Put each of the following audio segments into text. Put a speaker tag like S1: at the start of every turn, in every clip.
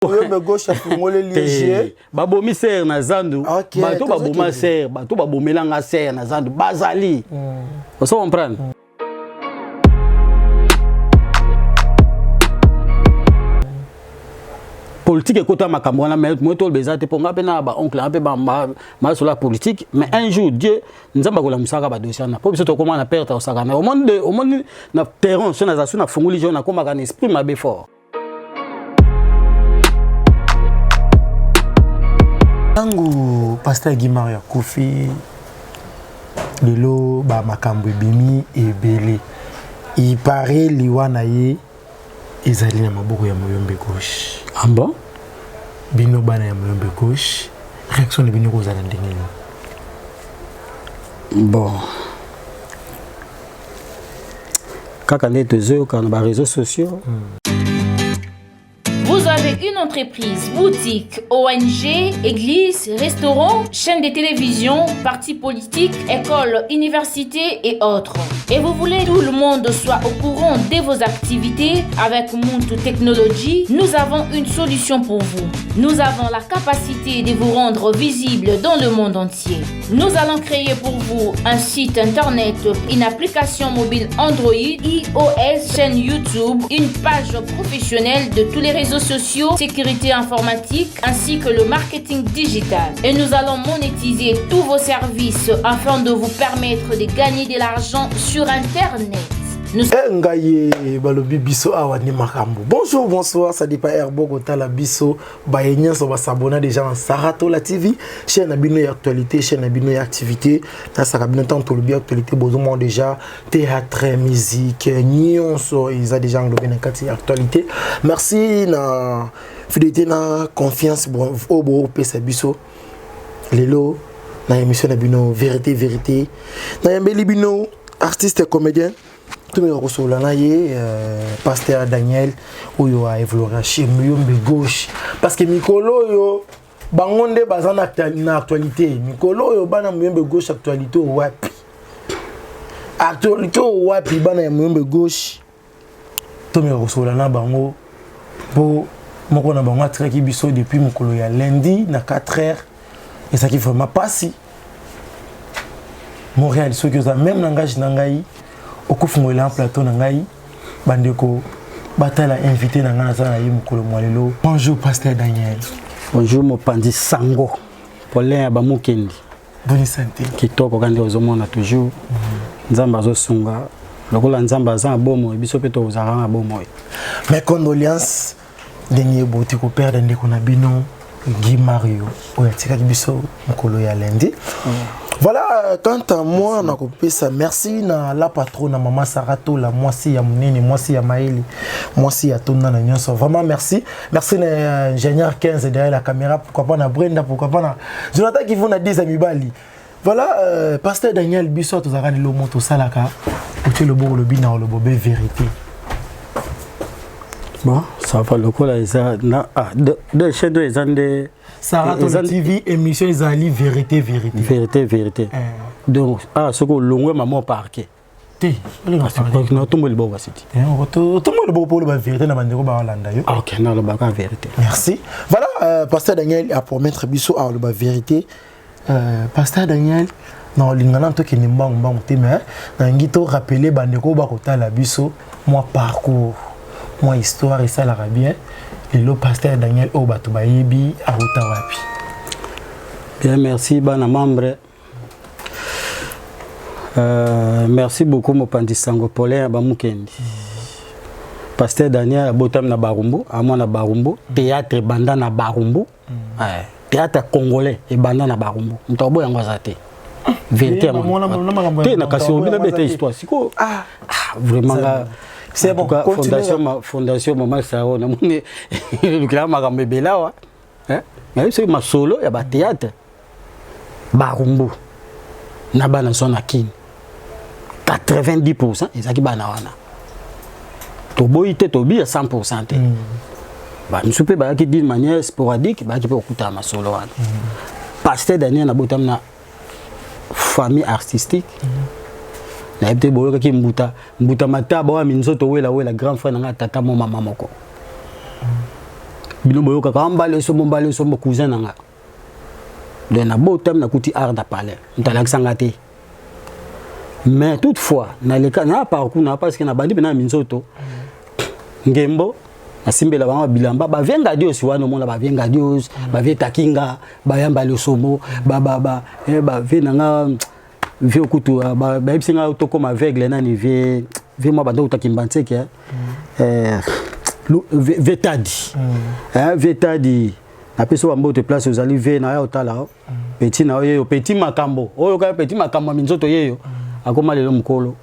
S1: Muyombe gauche afungoleli ye jeu.
S2: Babomi ser na zandu. Okay, bato baboma ser, bato babomela nga ser na zandu bazali. Ozo comprendre? Politique ekota makambo wana mais moi toloba eza te mpo nga mpe na ba oncle nga mpe masolo ya politique mais un jour Dieu Nzambe akolamusaka ba dossier wana mpo biso tokoma na perte osakana omoni omoni na terrain so naza so nafungoli jo nakomaka na esprit mabe fort.
S1: Ntango pasteur Guy Mario akufi lelo ba makambo ebimi ebele il paraît liwa na ye ezali na maboko ya Muyombe gauche.
S2: Ah bon?
S1: Bino bana ya Muyombe gauche réaction na bino ekozala ndenge nini?
S2: Bon, kaka nde tozoyoka na ba réseaux sociaux.
S3: Vous avez une entreprise, boutique, ONG, église, restaurant, chaîne de télévision, parti politique, école, université et autres. Et vous voulez que tout le monde soit au courant de vos activités avec Muntu Technology, nous avons une solution pour vous. Nous avons la capacité de vous rendre visible dans le monde entier. Nous allons créer pour vous un site internet, une application mobile Android, iOS, chaîne YouTube, une page professionnelle de tous les réseaux sociaux, sécurité informatique ainsi que le marketing digital. Et nous allons monétiser tous vos services afin de vous permettre de gagner de l'argent sur Internet. Nous...
S1: Eh, ngai balobi biso awa ni makambo. Bonjour, bonsoir, ça dit pas Herbo kotala biso baye nyonso basabona déjà na Saratola TV, chaîne na bino ya actualité, chaîne na bino ya activité. Nasaka bino tant tolobi actualité bozomona déjà théâtre, musique, nyonso eza déjà englobé na kati ya actualité. Merci na fidélité na confiance oyo bopesa biso lelo na émission na bino vérité vérité. Nayambeli bino artiste comédien tomeka kosolola na ye pasteur Daniel oyo a évoluera chez Muyombe gauche parce que mikolo oyo bango nde baza na actualité. Mikolo oyo bana Muyombe gauche actualité wapi, actualité wapi bana ya Muyombe gauche. Tomeka kosolola na bango mpo moko na bango atikaki biso depuis mokolo ya lundi na 4 heures. Ezalaki vraiment pasi. Montréal soki oza même langage na ngai okofungolela en plateau na ngai bandeko batala invité na ngai naza na ye mokolo mwa lelo. Bonjour pasteur Daniel.
S2: Bonjour mopanzi sango Paulin ya Bamukendi.
S1: Bonne santé.
S2: Kitoko kandi ozomona toujours. Nzambe azosunga lokola Nzambe aza na bomoi biso mpe tozalaka na bomoi.
S1: Mes condoléances ndenge boti ko perdre ndeko na bino Guy Mario oyo atikaki biso mokolo ya lundi. Voilà, quant à moi nakopesa merci na la patronne na mama Saratola, mwasi ya monene, mwasi ya mayele, mwasi ya tonda na nyonso. Vraiment merci. Merci na ingénieur 15 derrière la caméra, pourquoi pas na Brenda, pourquoi pas na Jonathan qui vont na 10 mibali. Voilà, pasteur Daniel biso tozalaka lelo moto osalaka otie loboko lobi na olobo be vérité.
S2: Bon, ça va lokola eza na ah deux chaînes oyo eza nde
S1: Saratola TV émission ezali vérité vérité.
S2: Vérité vérité. Donc ah soki olongwe mama parquet.
S1: Te,
S2: natombo liboko kasi te.
S1: Otombo liboko mpo oloba vérité na bandeko balanda yo.
S2: Ok, nalobaka vérité.
S1: Merci. Voilà, pasteur Daniel a promettre biso a oloba vérité. Pasteur Daniel na olinga na tokende mbangu mbangu te mais nalingi to rappeler bandeko bakotala biso mwa parcours, mwa histoire esalaka bien. Lelo pasteur Daniel oyo bato bayebi auta wapi?
S2: Bien, merci bana membre. Merci beaucoup mopanzi sango Paulin ya Bamukendi. Pasteur Daniel abotami na Barumbu, amwa na Barumbu, théâtre banda na Barumbu. Théâtre congolais ebanda na Barumbu. Moto aboya yango aza te. Vérité ya te na kasi obina bete histoire siko. Ah, vraiment nga
S1: c'est bon.
S2: Fondation fondation Mama Saro na moni lukila makambo ebele awa. Hein? Mais c'est masolo ya ba théâtre. Barumbu na bana so na Kin 90% ezalaki bana wana. Toboyi te tobi ya 100% te. Ba misu pe bayaki d'une manière sporadique bayaki pe kokutana masolo wana. Pasteur Daniel na botam na famille artistique. Nayebi te boyokaki mbuta mbuta mataba wa minzoto wela wela grand frère na nga tata mo mama moko. Bino boyokaka Mbale Osombo, Mbale Osombo, cousin na nga. Donc nabotami, nakuti art na palais, moto alakisanga te. Mais toutefois naleka na parcours na, parce que nabandi mpe na minzoto ngembo, nasimbela bango bilamba, bavie Ngadios wana, omona bavie Ngadios, bavie Takinga, bayamba Losomo, bavie na nga, vie okutu bayebisi nga tokóma aveugle. Nani vie mwa banda kutaki mbantseke, vie Tadi, vie Tadi, napesi bambote place ozali. Vie na ya otala petit na oyo, petit makambo oyo kaka, petit makambo ya minzoto yeyo akóma lelo mokolo.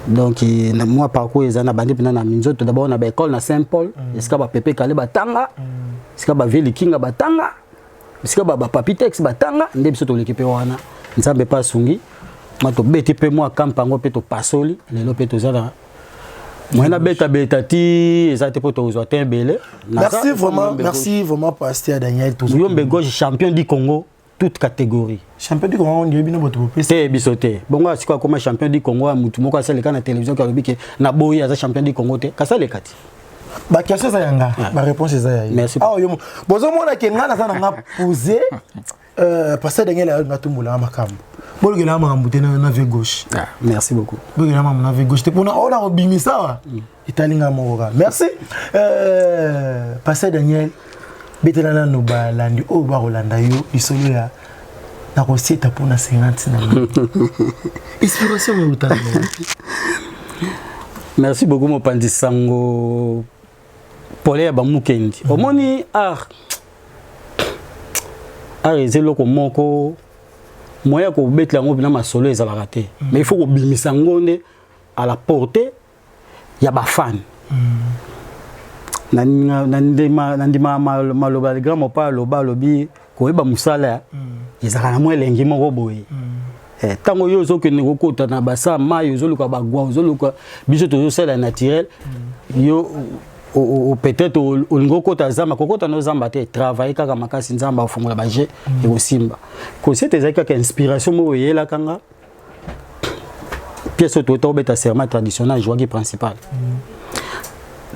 S2: Donc na mwa parcours eza na bandi mpena na minzoto, d'abord na baécole na Saint Paul, esika bapepe kale batanga, esika bavie Likinga batanga, esika bapapi tex batanga, nde biso toleki mpe wana. Nzambe mpe asungi mwa, tobeti mpe mwa kampe yango mpe topasoli. Lelo mpe toza na moyen nabetabeta ti eza te mpo tozwa te ebele.
S1: Merci vraiment, merci vraiment, pasteur Daniel.
S2: Muyombe Gauche, champion du Congo toute catégorie.
S1: Champion du Congo, on bino bato bopesa?
S2: Te, biso te. Bongo sikoyo akoma champion du Congo ya mutu moko asaleka na télévision, ke alobi ke na boyi, aza champion du Congo te, kasi aleka ti.
S1: Baquestion eza ya nga, baréponse eza ya ye.
S2: Merci.
S1: Awa yo bozomona ke nga naza na nga posé. Pasteur Daniel ayolinga tumbolanga makambo, bolokelanga makambo te na vie gauche.
S2: Ah, merci beaucoup.
S1: Bolokelanga makambo na vie gauche te, mpona oyo na kobimisa awa etali nga moko kaka. Merci, pasteur Daniel. Betela nano balandi oyo bakolanda yo lisolo ya nakosieta mpona 50 na nga. Inspiration euta?
S2: Merci beaucoup, mopanzi sango pole ya bamukendi. Omoni, art eza eloko moko, moyen ya kobetela yango mpena masolo ezalaka te, mais il faut kobimisa yango nde à la portée ya bafan. Na ndima maloba grand mopa aloba, alobi koyeba mosala ezalaka na mwa elengi moko boye. Ntango yo ozokende kokota na basa mai, ozoluka bagwa, ozoluka, biso tozosala naturel. Yo peut-être olingi okota zamba, kokota no zamba te, travaille kaka makasi, Nzambe afongola baje, ekosimba. Kosete ezalaki kaka inspiration moko eyelaka nga. Pièce oyo toyota kobeta, serment traditionnel, jouaki principal.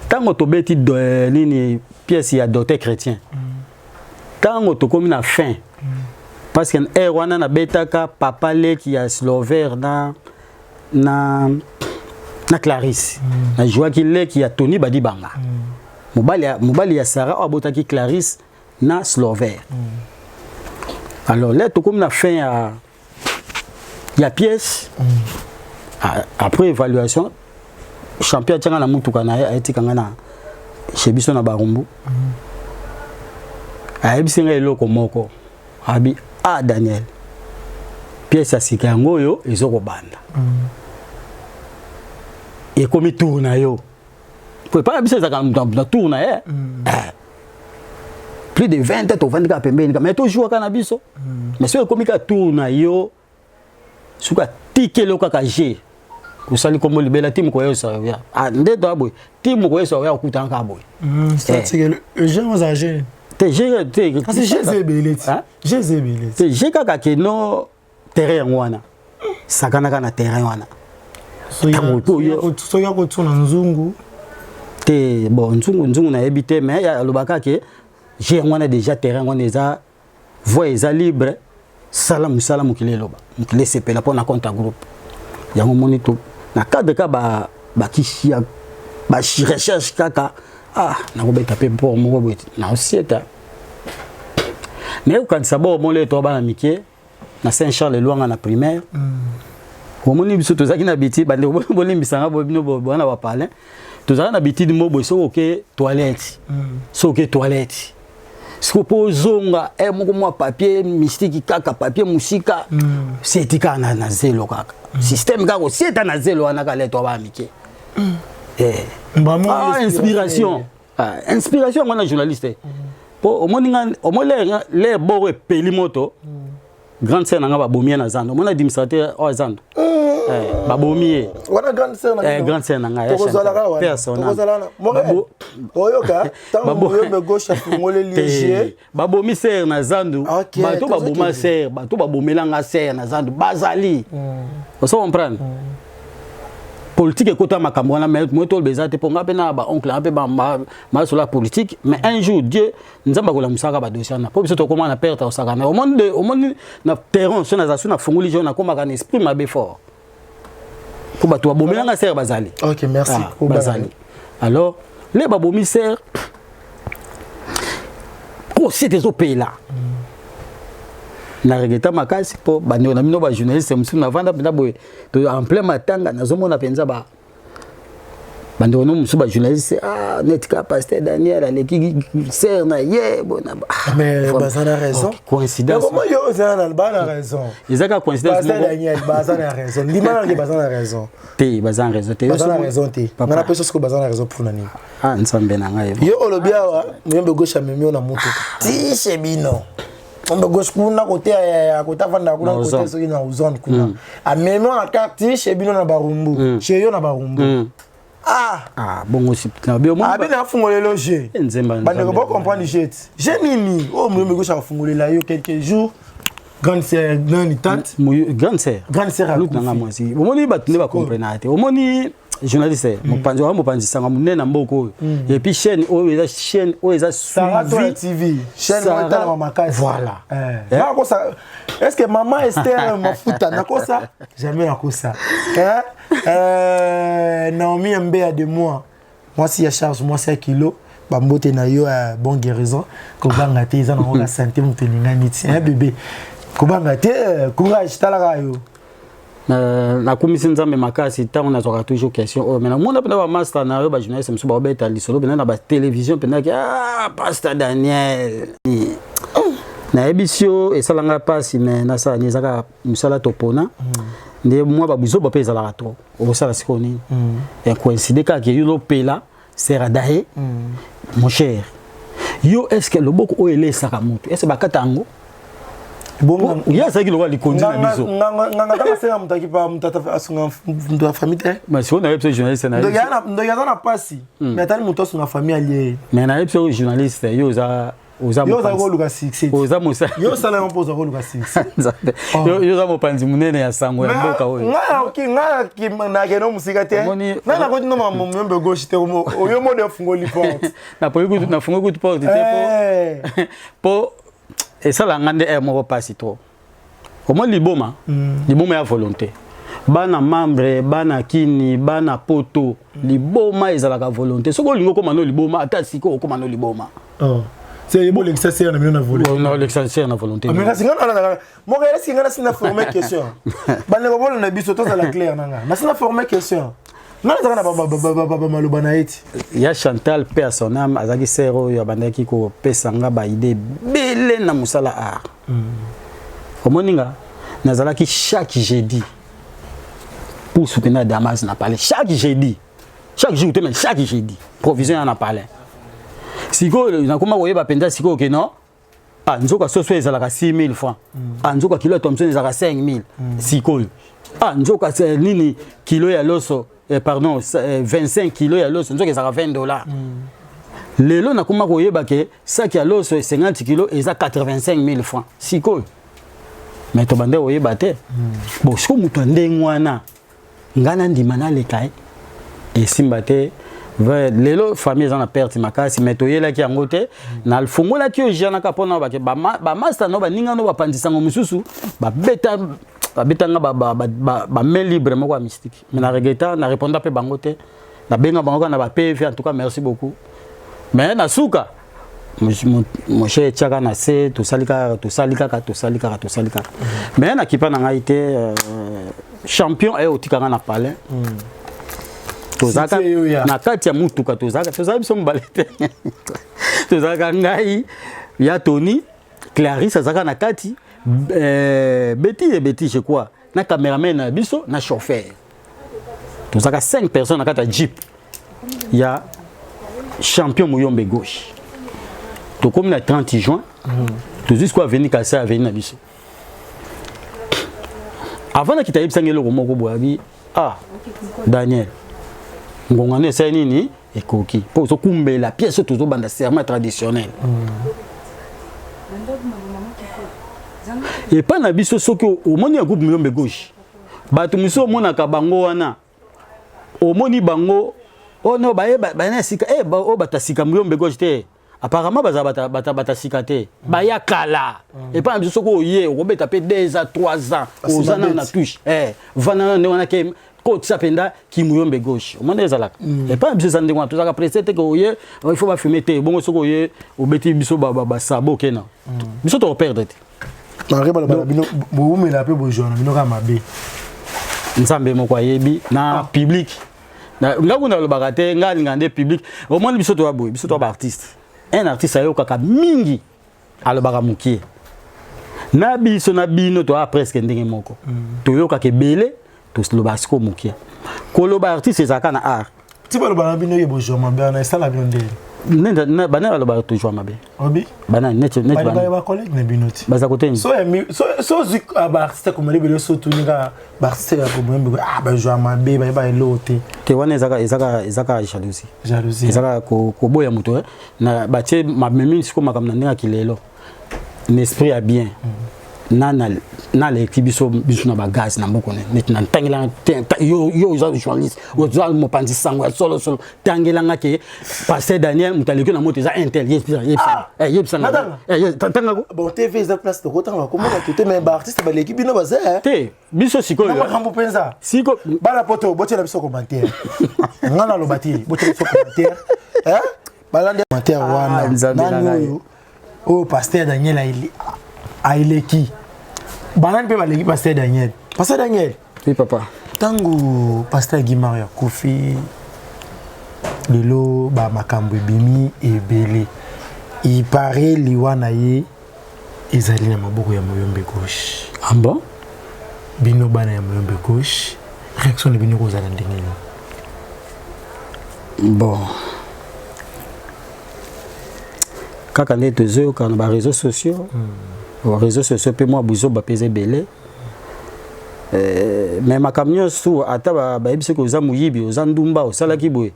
S2: Ntango tobeti nini, pièce ya docteur chrétien, ntango tokomi na fin, parce que heure wana nabetaka papa leki ya Slover na Clarisse. Najwaki leki ya Tony Badibanga, mobali ya Sara oyo abotaki Clarisse na Slover. Alors là tokomi na fin ya pièce. Après évaluation, champion atianga na mutuka na ye, ayetika nga na chez biso na Barumbu. Ayebisi ngai eloko moko, abi: "Ah Daniel, pièce ya sika yango oyo ezokobanda, ekomi tour na yo." Po epai na biso ezalaka na tour na ye. Plus de 20 ans tovandi kaka pembeni, mais tozwaka na biso. Mais soki ekomi kaka tour na yo, soki atikeli yo kaka g, osali kombo libela ti moko yeso oya. Ah, nde toya boye, ti moko yeso oya, okutana kaka boye. Te, g te. Te, g kaka ke no terrain yango wana, sakanaka na terrain wana.
S1: Soki akotuna nzungu?
S2: Te, bon, nzungu nayebi te, mais alobaka ke g yango wana déjà, terrain yango wana eza voie, eza libre, sala mosala, mokili eloba, mokili esepela mpo na compte ya groupe yango. Moni to na cadre ka bakisi ya barecherche kaka, ah, nakobeta mpe mport moko boye, naosieta naye kokanisa bo omoni to bana mike na Saint Charles Elwanga na primaire. Omoni biso tozalaki na biti, bandeko bolimbisanga bino bwana bapalin, tozalaki na bitidi mo boye, soki oke toilette, soki oke toilette siko mpo ozonga e moko mwa papier mystique kaka, papier mosika, sieti kaka na zelo kaka, système kaka kosieta na zelo wana kaka leto bana mike. Ah, inspiration, ah, inspiration yango na journaliste, mpo omoni nga, omoni l'heure boro epeli moto, grande sœur na nga babomi ye na zando. Omoni administrateur oyo zando, babomi ye.
S1: Wana grande sœur
S2: na grande sœur na ngai.
S1: Tokozalaka wana, tokozala oyoka ntango Muyombe Gauche afungoleli ye.
S2: Babomi sœur na zandu. Bato baboma sœur, bato babomelanga sœur na zandu bazali, oso comprendre. Politique ekota makambo wana, mais moi toloba eza te, mpo nga mpe na baoncle nga mpe masolo ya politique. Mais un jour Dieu, Nzambe akolamusaka badossier wana, mpo biso tokóma na perte osaka na omoni, omoni na terrain so naza so nafungoli jo, nakomaka na esprit mabe fort, mpo bato babomelanga sere bazali.
S1: Ok, merci.
S2: Ah, bazali. Alors le babomi sere, kosete ezopela na regretter makasi, mpo bandeko na bino bajournaliste mosusu navanda mpenza boye en plein matanga, nazomona mpenza ba bandeko no mosusu bajournaliste, ah, neti ka pasteur Daniel aleki sere na ye bona.
S1: Mais baza na raison.
S2: Coïncidence.
S1: Comment yo oza na ba na raison?
S2: Eza kaka coïncidence.
S1: Pasteur Daniel baza na raison, ndima na baza na raison.
S2: Te, baza na raison te.
S1: Baza na raison te. Nga na pesa siko baza na raison mpona nini?
S2: Ah, Nzambe na ngai.
S1: Yo olobi awa Muyombe Gauche amemi yo na motuka tishe bino. Muyombe Gauche kuna kote ya kote avanda kuna kote soki na zone kuna, amemi yo na carte chez bino na Barumbu, chez yo na Barumbu. Ah.
S2: Ah, bongo si na bio.
S1: Abi na fungolelo je.
S2: Nzemba.
S1: Bandeko bo comprendre je ti je nini oyo Muyombe Gauche afungolela yo quelques jours, grande sœur nani, tante.
S2: Grande sœur.
S1: Grande sœur.
S2: Lutu nanga mwasi. Omoni bato nde bacomprenaka te. Omoni journaliste, mopanzi oyo, mopanzi sanga monene na mboka oyo, et puis chaîne oyo eza chaîne oyo eza
S1: suivi. TV chaîne oyo etalama makasi.
S2: Voilà.
S1: Nakosa? Est ce que maman Esther Mafuta nakosa? Jamais nakosa. Naomi Mbeya de moi, mwasi ya charge, mwasi ya kilo, bambote na yo, bon guérison. Kobanga te, eza nango ka santé, moto elingani ti bébé, kobanga te, courage, talaka yo.
S2: Nakumisi Nzambe makasi. Ntango nazwaka toujours question oyo, mais namona mpenza bamaster na yo bajournaliste mosusu baobeta lisolo mpenza na batélévision mpenzaki, ah, pasteur Daniel, nayebisi yo, esalanga mpasi, mais nasala nini? Eza kaka mosala topona nde mwa babuzoba mpe ezalaka trop. Okosala sikoyo nini? Coïncide kaka yo lopela sera daye. Mon cher, yo, est ce que loboko oyo elesaka motu, est ce bakata yango? Ye azalaki lokola likonzi na biso.
S1: Nganga tanga senga moto akipa moto asunga moto ya famille te.
S2: Mais sikoyo nayebi biso journaliste
S1: na ndoki aza na pasi, mais atali moto asunga famille alie.
S2: Mais nayebi biso journaliste, yo oza
S1: oza yo oza koluka succès.
S2: Oza mosa.
S1: Yo osala yango mpo oza koluka succès.
S2: Yo oza mopanzi monene ya sango ya mboka oyo.
S1: Ngai nakende mosika te, ngai nakoti no Muyombe Gauche te, oyo mode ofungoli porte.
S2: Nafungoli kutu porte te, mpo esalaka nga nde aire moko mpasi trop. Omoni liboma, liboma ya volonté. Bana membre, bana kini, bana poto, liboma ezalaka volonté. Soki olingi okóma no liboma, ata sikoyo okóma no liboma.
S1: C'est bolekisa sere na bino na
S2: volonté? Olekisa sere na volonté.
S1: Mais kasi nga na moko elesi nga nasi na forme question. Bandeko bolanda biso, tozala clair na nga, nasi na forme question, nga nazaka na maloba na ye ti.
S2: Ya Chantal, paix à son âme, azalaki sere oyo abandaki kopesa nga baidées ebele na mosala art. Omoni nga nazalaki chaque jeudi pusu mpenza Damas na palais, chaque jeudi, chaque jour te, mais chaque jeudi provision ya na palais. Sikoyo nakoma koyeba mpenza sikoyo ke non, ah, nzoka soso ezalaka 6000 francs, ah, nzoka kilo ya thomson ezalaka 5000. Sikoyo, ah, nzoka nini, kilo ya loso, pardon, 25 kilo ya loso nzoka ezalaka 20 dollars. Lelo nakoma koyeba ke saki ya loso 50 kilo eza 85 000 francs. Sikoyo, mais tobande koyeba te. Bon, sikoyo moto ya ndenge wana, ngai nandima naleka ye, esimba te. Lelo famille eza na perte makasi, mais toyelaki yango te. Nafungolaki yo janaka mpona bake bamaster no, baninga no, bapanzisango mosusu babeta, babetanga bamain libre moko ya mystique, mais na regretter, na réponda mpe bango te, nabenga bango kaka na baPV. En tout cas, merci beaucoup, mais na suka moshe etiaka na se, tosali kaka, tosali kaka, tosali kaka, tosali kaka, mais nakipa na ngai te. Champion aye otikanga na palin, tozalaka na kati ya mutuka, tozalaka, tozala biso mibale te, tozalaka ngai ya Tony, Clarisse azalaka na kati, Betty e Betty je crois, na cameraman na biso, na chauffeur. Tozalaka 5 personnes na kati ya jeep ya champion Muyombe Gauche. Tokomi na 30 juin, tozwi sikoyo avenue Kasai, avenue na biso. Avant nakita, yebisanga eloko moko boye, abi: "Ah Daniel, ngonga no esali nini ekoki mpo ozokumbela pièce oyo tozobanda serment traditionnel epai na biso." Soki omoni ya groupe Muyombe Gauche, bato mosusu omonaka bango wana. Omoni bango oh no, baye na sika, eh, oyo bato ya sika Muyombe Gauche te. Apparemment baza bata sika te, baya kala. Epai na biso, soki oye, okobeta mpe 2 ans, 3 ans, oza nano na touche. Eh, vanda nano ndenge wana ke kotisa mpenza kimuyombe gauche. Omoni, ezalaka epai na biso, eza ndenge wana. Tozalaka pressé te ke oye, il faut bafilmer te. Bongo soki oye, obeti biso basabo, okena biso, tokoperdre te.
S1: Malgré baloba na bino bowumela mpe bozwa na bino kaka mabe.
S2: Nzambe moko ayebi na public. Nga kuna alobaka te, nga alinga nde public. Omoni, biso toya boye, biso toya baartiste. Un artiste ayokaka mingi, alobaka mokie. Na biso na bino toya presque ndenge moko, toyokaka ebele, tolobaka sikoyo mokie. Koloba artiste ezalaka na art.
S1: Ti baloba na bino ye bozwa mabe wana, esala bino ndenge?
S2: Bana balobaka tozwa mabe.
S1: Obi?
S2: Bana neti neti?
S1: Bacollègue na bino ti.
S2: Baza kote.
S1: So ozwi baartiste komeli ebele, so otuni kaka baartiste ya komeli, ah, bazwa mabe, bayeba eloko te.
S2: Te, wana ezaka jalousie.
S1: Jalousie.
S2: Ezaka koboya moto na batie mamemi sikoyo makambo na ndenge ya kilelo na esprit ya bien. Naleki biso na bagaz na mboka neti na ntangelanga. Yo oza journaliste, oza mopanzi sango ya solosolo, tangelanga ke pasteur Daniel moto aleki na moto eza intel. Yebisanga
S1: tangako. Bon, TV eza place tokotanga komona te, mais baartiste baleki bino baza.
S2: Te, biso sikoyo.
S1: Makambo mpenza. Siko bana poto, botiela biso commentaire. Nga naloba te, botiela biso commentaire, balandi commentaire wana. Nani oyo pasteur Daniel aileki? Banani mpe baleki pasteur Daniel? Pasteur Daniel.
S2: Oui, papa.
S1: Ntango pasteur Guy Mario akufi, lelo bamakambo ebimi ebele. Ipare liwa na ye ezali na maboko ya Moyombe Gauche.
S2: Ah bon?
S1: Bino bana ya Moyombe Gauche, réaction na bino kozala ndenge nini?
S2: Bon, kaka nde tozoyoka na baréseaux sociaux. Réseaux sociaux mpe mwa buzoba mpe eza ebele. Mais makambo nyonso, ata bayebi soki oza moyibi, oza ndumba, osalaki boye,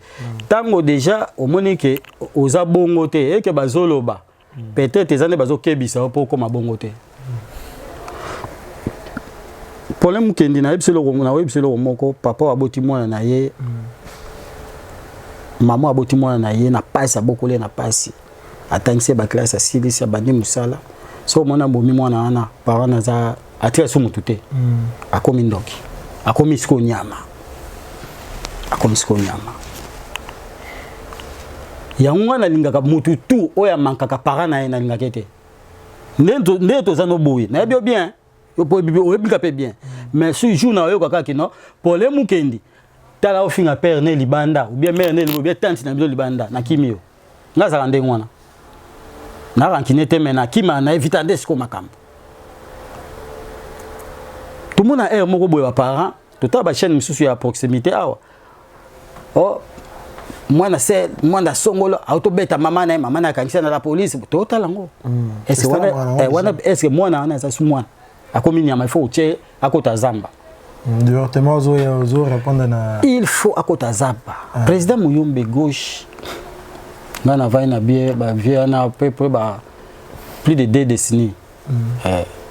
S2: ntango déjà omoni ke oza bongo te, eke bazoloba peut-être eza nde bazokebisa yo mpo okóma bongo te. Problème mokendi, nayebi eloko, nayebi eloko moko. Papa aboti mwana na ye, mama aboti mwana na ye na pasi, abokoli ye na pasi, atangisi ye baclasse, asilisi, abandi mosala. So omoni abomi mwana wana, parent aza atika so motu te, akomi ndoki, akomi sikoyo nyama, akomi sikoyo nyama. Yango ngai nalingaka motu tu oyo amankaka parent na ye, nalingaka ye te. Nde toza no boye, nayebi yo bien, oyebika mpe bien, mais ce jour na oyoka kaka kino pole mokendi, tala, ofinga père ne libanda, ou bien mère ne, ou bien tante na bino libanda, nakimi yo. Nga azalaka ndenge wana, narankine te, mais nakima na evita nde sikoyo makambo. Tomona heure moko boye baparent, totala bachaîne mosusu ya proximité awa, oh, mwana se mwana songolo autobeta mama na ye, mama na akangisa na la police. Totala yango, wana est ce que mwana wana aza su mwana, akomi nyama? Il faut otie akota zamba.
S1: Directement ozo répondre na.
S2: Il faut akota zamba. Président Muyombe Gauche, nga na vai na bie bavie wana à peu près ba plus de 2 décennies.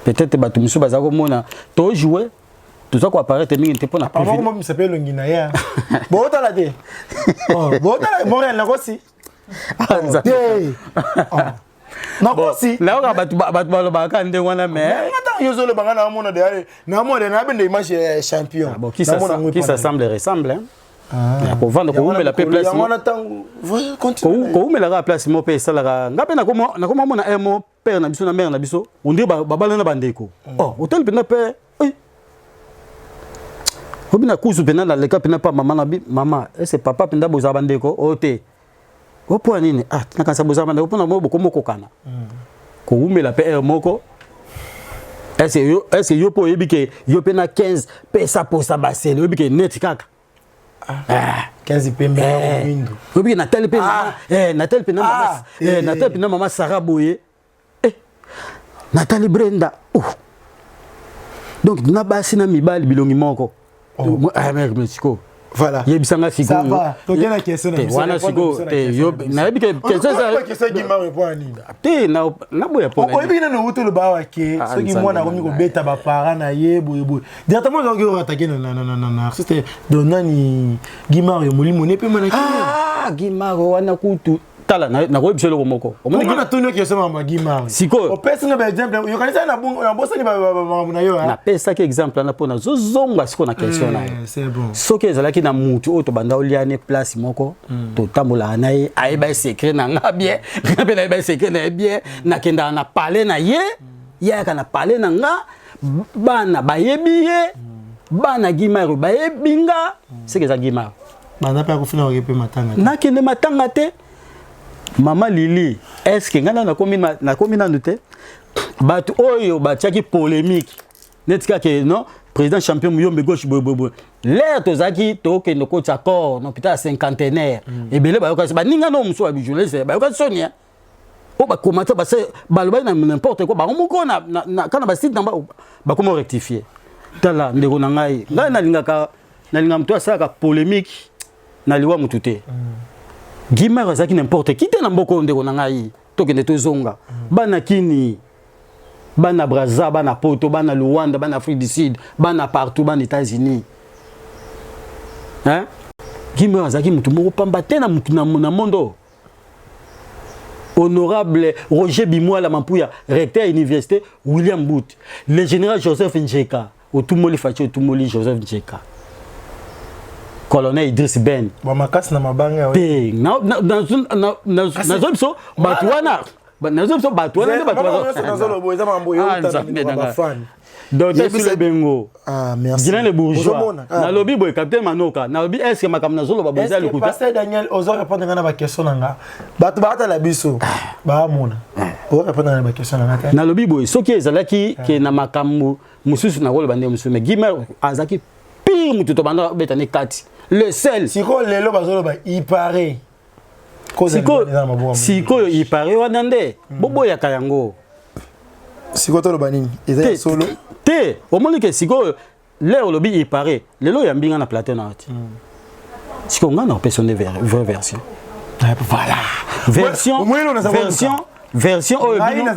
S2: Peut-être bato mosusu baza komona tojoue, toza koapparaître mingi te mpona
S1: Misa mpe elongi na ye, botala te, botala Montréal, nakosi te, nakosi.
S2: Nayoka bato balobaka ndenge wana, mais
S1: Ntango yo ozoloba, nga naomona de, naomona nabenda image ya champion.
S2: Bon, qui s'assemble ressemble, hein. Kovanda, kowumela mpe place, kowumela kaka place mo mpe esalaka. Nga mpe nakoma mona un mo père na biso na mère na biso, ondire babala na bandeko. Oh, otali mpenza mpe obi na kuzu mpenza, naleka mpenza pa mama na bi mama ese papa mpenza, bozala bandeko oyo te, opo nini? Ah, nakanisa bozala bandeko mpona mo bokomokokana kowumela mpe heure moko. Ese yo mpo oyebi ke yo mpe na 15 pesa posa basele, oyebi ke neti kaka.
S1: 15 pembe mwindu.
S2: Oyebi ke natali mpe, natali mpe na mama, natali mpe na mama Sara boye, natali Brenda. Oh. Donc na basi na mibali bilongi moko. Sikoyo.
S1: Voilà.
S2: Yebisa nga sikoyo.
S1: Tokenda question na biso.
S2: Wana sikoyo te yo nayebi ke question
S1: eza question qui m'a répondre nini.
S2: Te na naboya
S1: pona. Oyebi nano uto loba awa ke
S2: Ah,
S1: soki
S2: Nzambe
S1: mwana
S2: na
S1: akomi
S2: ngai.
S1: kobeta ba parents na ye boye boye. Directement ozoki attaquer na artiste de nani Guy Mario molimo ne pe mana ki.
S2: Ah, Guy Mario wana kutu tala nakoyebi biso eloko moko.
S1: Omoni na tuni question mama Guy Mario.
S2: Sikoyo.
S1: Opesi nga ba exemple yokanisa na bongo na bosani ba makambo na yo.
S2: Napesaki exemple wana mpo nazozonga sikoyo na question na yo.
S1: C'est bon.
S2: Soki ezalaki na mutu oyo tobanda olia ne place moko, totambolaka na ye, ayeba ye secret na nga bien, nga mpe nayeba ye secret na ye bien, nakendaka na palais na ye, ye ayaka na palais na nga, bana bayebi ye, bana Guy Mario bayebi nga, seke eza Guy Mario.
S1: Banda pe akufina oke pe matanga.
S2: Nakende matanga te. Mama Lili, est-ce que nga nakomi nanu te? Bato oyo batiaki polémique neti kaka non président champion Muyombe gauche boye boye boye. L'air tozalaki tokende kotia corps na hôpital ya cinquantenaire. Ebele bayokasi baninga no mosusu ya journaliste bayokasi soni hein. Oyo bakomata balobaki na n'importe quoi bango moko na kana ba site na bakoma rectifier. Tala ndeko na ngai, ngai nalingaka nalinga moto asalaka polémique na liwa mutu te. Guy Mario azalaki n'importe qui te na mboka oyo ndeko na ngai tokende tozonga. Bana Kini, bana Brazza, bana Poto, bana Luanda, bana Afrique du Sud, bana partout, bana États-Unis. Hein? Guy Mario azalaki mutu moko pamba te na mutu na monde oyo. Honorable Roger Bimwala Mampuya, recteur à l'université William Booth, le général Joseph Njeka, otumoli Fachi, otumoli Joseph Njeka. Colonel Idriss Ben.
S1: Ba makasi na mabanga
S2: te na na na na nazo biso batu wana nazo biso batu wana nde batu
S1: wana nazo lobo eza mambo yo uta ba fan.
S2: Docteur Sule Bengo.
S1: Ah merci.
S2: Guylain le bourgeois. Na lobi boye capitaine Manoka, na lobi est-ce que makambo nazo loba boye eza lokuta?
S1: Pasteur Daniel ozo répondre nga na ba question na nga. Bato ba la biso. Ba mona. Ozo répondre na ba question na nga.
S2: Na lobi boye soki ezalaki ke na makambo mususu na koloba nde mususu mais Guy azaki pire mutu to banda beta ne kati. Le seul.
S1: Siko lelo bazolo ba il paraît.
S2: Siko siko il paraît wana nde boboyaka yango.
S1: Siko toloba nini? Eza solo.
S2: Te, omoni ke siko leo olobi il paraît. Lelo ya mbinga na plateau na ati. Siko nga na opesa nde vraie version.
S1: Voilà.
S2: Version version version oyo bino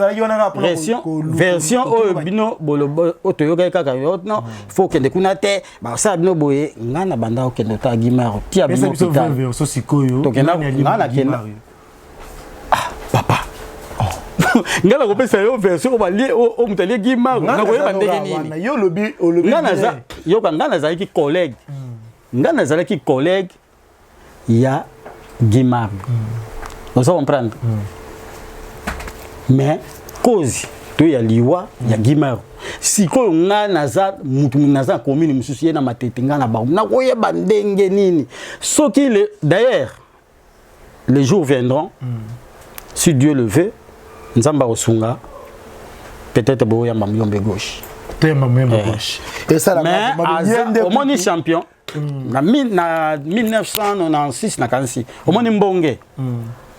S2: version version oyo bino bolobo oyo toyokaki kaka yo non faut okende kuna te basala bino boye nga na banda okende ota Guy Mario tia bino hôpital
S1: version sikoyo
S2: tokenda nga na kenda ah papa nga na kopesa yo version oyo balie oyo moto alie Guy Mario nakoyeba ndenge nini
S1: yo olobi olobi
S2: nga naza yoka nga nazalaki collègue nga nazalaki collègue ya Guy Mario. Ozo comprendre? Mais cause to ya liwa ya Guy Mario. Sikoyo nga naza mutu naza commune mususu ye na matete nga na bango. Nakoyeba ndenge nini? Soki le d'ailleurs les jours viendront si Dieu le veut, Nzamba kosunga peut-être boyamba Muyombe gauche.
S1: Toyamba Muyombe gauche. Et ça la
S2: mais omoni champion na 1996 na kansi omoni mbonge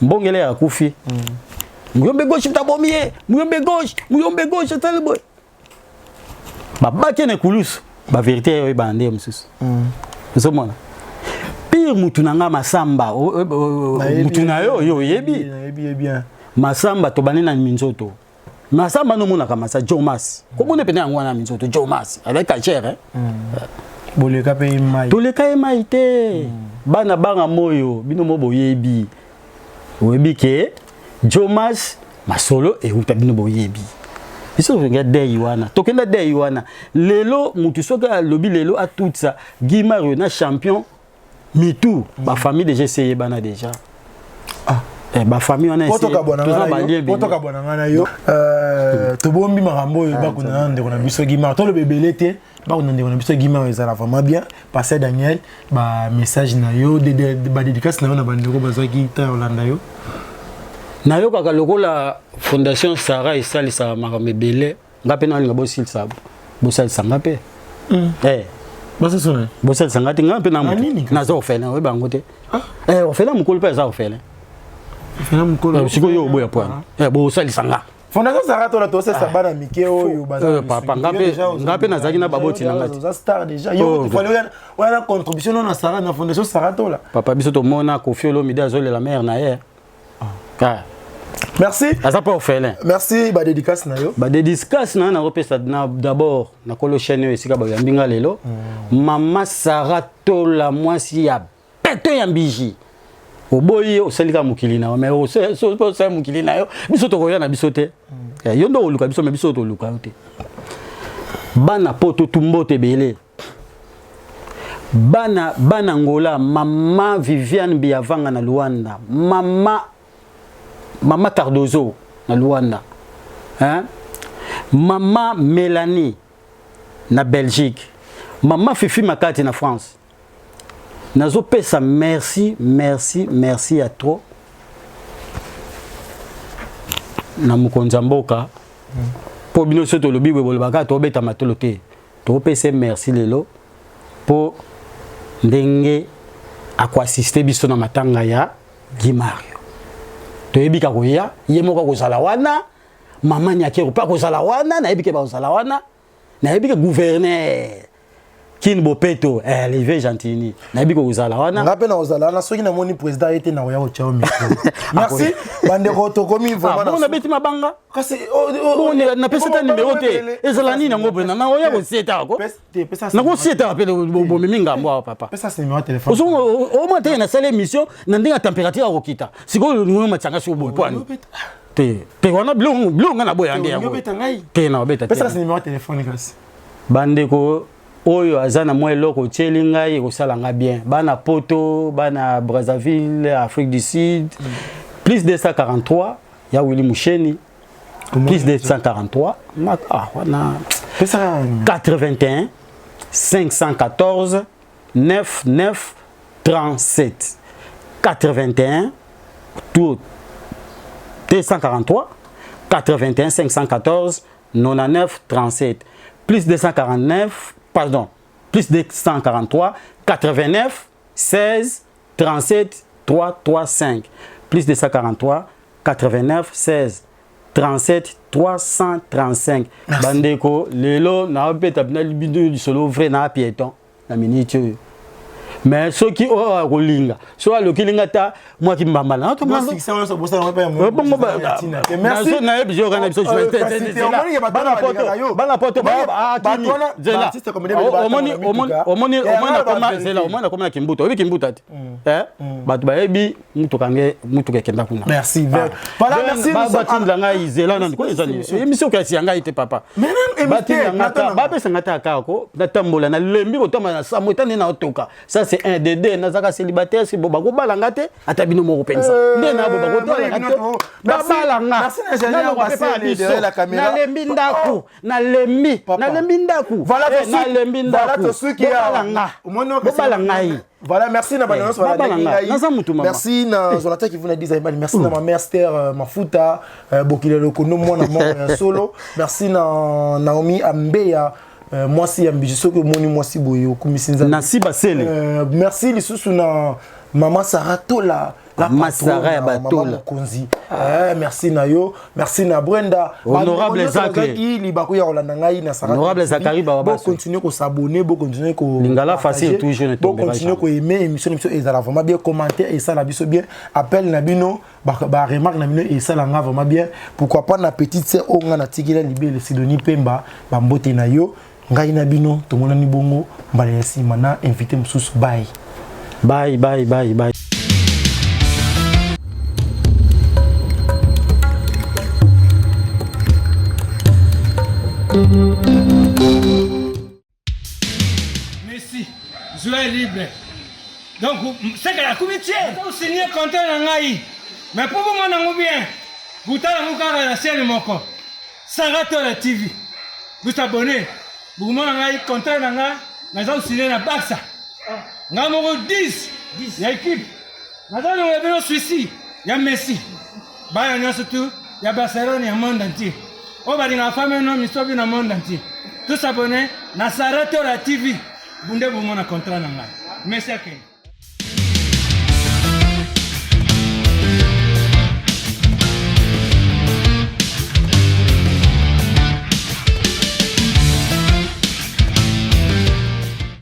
S2: mbonge le akufi Muyombe gauche mtabomi ye Muyombe gauche Muyombe gauche tele boy babaki na kulusu ba vérité oyo bande mususu ozomona pire mutu na nga Masamba mutu na yo yo yebi
S1: bien
S2: Masamba tobane na minzoto Masamba no monaka masa Jomas komona pene yango wana minzoto Jomas avec cachère hein
S1: boleka pe mai
S2: toleka ye mai te bana banga moyo bino mo boyebi oyebi ke Jomas masolo euta bino boyebi biso tokenda dei wana tokenda dei wana lelo mutu soki alobi lelo atutsa Guy Mario na champion mitu ba famille déjà essayé bana déjà
S1: ah
S2: eh ba famille wana
S1: potoka bwana nga na yo tobombi makambo oyo bakunda na ndeko na biso Guy Mario toloba ebele te bakunda ndeko na biso Guy Mario ezala vraiment bien pasteur Daniel ba message na yo ba dédicace na yo na bandeko bazwaki ta olanda yo
S2: nayokaka lokola fondation Sarah esalisaka makambo ebele nga mpe nalinga bosilisa bosalisa nga mpe bosalisa nga te nga mpe naza orphelin oyeba yango te orphelin mokolo mpe aza orphelin sikoyo oboya pwana bosalisa nga.
S1: Fondation Sarah Tola tosesa bana mike oyo baza
S2: Euh, papa, nga mpe- nga mpe nazalaki na baboti na nga te.
S1: oza star déjà yo
S2: Oh,
S1: fallait oya na contribution no na Sarah na fondation Sarah Tola.
S2: Papa, biso tomona Kofi Olomide azolela mare na ye. Ah,
S1: Merci.
S2: Aza mpe orphelin.
S1: Merci ba dédicace na yo.
S2: Badédicace na nga nakopesa na d'abord nakolo chaîne oyo esika bayambi nga lelo, mama Sara Tola, mwasi ya peto ya mbiji. Oboyi ye, osali kaka mokili na yo, mais osali mokili na yo, biso tokoya na biso te. Eh, yo nde okoluka biso, mais biso toluka yo te. Bana poto tu, mbote ebele. Bana, bana Ngola, mama Viviane Biavanga na Luanda, mama Cardozo na Luanda, hein? Mama Mélanie na Belgique, mama Fifi Makati na France. Nazopesa merci, merci, merci ya trop na mokonzi ya mboka, mpo bino so tolobi boye, bolobaka tobeta matolo te. Topesa ye merci lelo mpo ndenge akoassiste biso na matanga ya Guy Mario. Toyebi ka koya ye moko akozala wana, mama Nyakero mpe akozala wana, nayebi ke bakozala wana, nayebi ke gouverneur Kin Bopeto, eh, Olivier Gentini, nayebi kozala wana.
S1: Nga mpe na kozala wana. Soki namoni président ye te, na koya kotya yo micro. Merci bandeko, tokomi vraiment
S2: na bongo nabeti mabanga.
S1: Kasi
S2: bongo napesi ata nimero te, ezala nini yango boye? Na oya kosietaka ko nakosietaka mpe bomemi ngambo awa, papa.
S1: Pesa numéro ya téléphone.
S2: Omona te, nasali émission na ndenge ya température akokita sikoyo, matianga sikoyo boye poani te te wana biloko biloko nga na boya nde yango
S1: obeta ngai.
S2: Te, na obeta te.
S1: Pesa numéro ya téléphone kasi.
S2: Bandeko oyo aza na mwa eloko otieli ngai, ekosala nga bien. Bana Poto, bana Brazzaville, Afrique du Sud, plus 243 ya Willi Musheni, plus 243 ah, wana
S1: pesa.
S2: 81 514 99 37. 81 tout 243 81 514 99 37, plus 249, pardon, plus 243 89 16 37 3 3 5, plus 243 89 16 37 335. Bandeko, lelo naobeta bina bino lisolo vrai na piéton na minute oyo, mais soki oyo akolinga, soki alokili nga ta mwaki mbamba na bongo nayebi yoka na biso. Bana poto zela, omoni zela, omoni nakoma na Kimbuta, oyebi Kimbuta te, bato bayebi mutuka nge mutuka ekenda kuna.
S1: Merci. Voilà, merci.
S2: Batindela ngai zela nani ko eza nini émission kasi ya ngai te, papa. Bapesa ngai ta kaka ko natambola, nalembi kotambola na sambo eta nde naotoka. Ça c'est un de deux, nazaka célibataire, si bo bakobala nga te, ata bino moko mpenza nde na bo bakotala nga te, babala nga nalembi ndako, nalembi, nalembi ndako, nalembi ndako, bobala nga, bobala ngai.
S1: Voilà, merci na bana nyonso balandaki ngai.
S2: Naza mutu mama.
S1: Merci na Jonathan qui vous dit merci na ma mère Esther Mafuta Bokila Lokono, mwana moko ya solo. Merci na Naomi Ambeya, mwasi ya mbiji, soki omoni mwasi boye okumisi Nzambe.
S2: Nasi Basele.
S1: Merci lisusu na mama Sarah Tola, la
S2: Mama Sarah ya Batola.
S1: Mokonzi, merci na yo, merci na Brenda.
S2: Honorable Zacle.
S1: Libaku ya kolanda ngai na Sarah.
S2: Honorable Zakari Bababaso.
S1: Bo continuer ko s'abonner, bo continuer ko
S2: Lingala facile toujours ne
S1: bo
S2: tombera
S1: continuer ko aimer émission na biso, ezala vraiment bien. Commenter esala biso bien, appel na bino, ba remarque na bino esala nga vraiment bien. Pourquoi pas na petite sœur oyo nga natikela libele, Sidonie Pemba, bambote na yo. Ngai na bino tomonani bongo mbala ya nsima na invité mosusu. Bye.
S2: Bye bye bye bye.
S4: Messi, joueur libre. Donc, c'est que la comité, signé contrat na ngai. Mais pour vous yango bien, butala yango kaka na chaîne moko. Sarah Tola TV. Vous abonnez. Bokomona ngai contrat na ngai, naza kosigner na Barça. Ngai moko 10 ya équipe. Naza longola bino souci ya Messi. Bana nyonso tu ya Barcelone ya monde entier. Oyo balingaka femme no misobi na monde entier. Tous abonnés na Sarah Tola TV. Bunde bomona contrat na ngai. Messi akende.